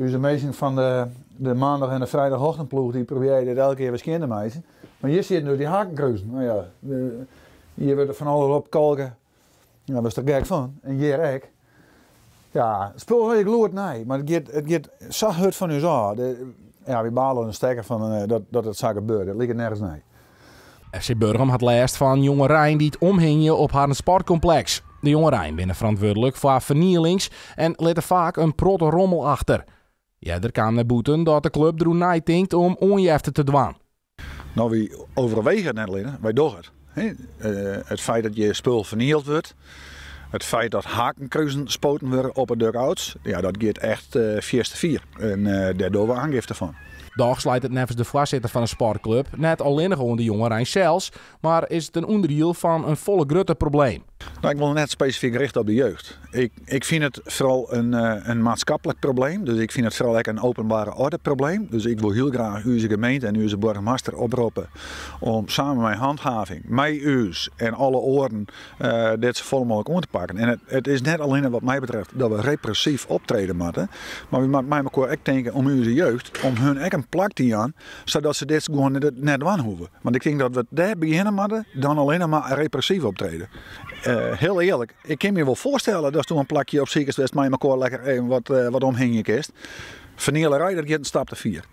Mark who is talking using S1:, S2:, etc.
S1: Us minsken fan de, de maandag en de frijdagochtendploech dy probearje dit elke kear wer skjin te meitsjen. Mar hjir sitte dus dy hakenkruisen. No ja, hjir wurdt der fan alles op kalke. Ja, dêr wurdst der gek fan. En hjir ek. Ja, it spul is gloednij, mar it giet sa hurd fan ús ôf. De, ja, wy bale in stekker fan dat it sa gebeurt. It liket nergens nei.
S2: FC Burgum hat lêst fan jongerein dy't omhingje op harren sportkompleks. De jongerein binne ferantwurdlik foar fernielings en litte faak in protte rommel achter. Earder kaam nei bûten dat de klup deroer neitinkt om oanjefte te dwaan.
S1: No, wy overwege it net allinne, wy dogge it. It feit dat hjir spul fernield wurdt, it feit dat hakenkruisen spoten wurde op 'e dugouts, ja, dat giet echt fierste fier. En dêr dogge we aangifte fan.
S2: Dochs leit it neffens de foarsitter fan 'e sportklup net allinnich oan de jongerein sels, mar is it in ûnderdiel fan in folle grutter probleem.
S1: No, ik wol net spesifyk richte op de jeugd. Ik fyn it foaral in maatskaplik probleem. Dus ik fyn it foaral ek in openbare orde probleem. Dus ik wol hiel graach ús gemeente en ús boargemaster oproppe om samen mei handhaving, mei ús en alle oaren dit safolle mooglik oan te pakken. En it is net allinne wat my betreft dat we repressyf optrede moatte, mar wy moatte mei mekoar ek tinke om ús jeugd, om hun ek in plak te jaan, sadat se dit gewoan net dwaan hoege. Want ik tink dat we dêr begjinne moatte, dan allinne mar repressyf optrede. Hiel earlik, ik kin my wol foarstelle datsto in plakje opsikest wêr'tst mei mekoar lekker even wat omhingje kinst. Fernielerij, dat giet in stap te fier.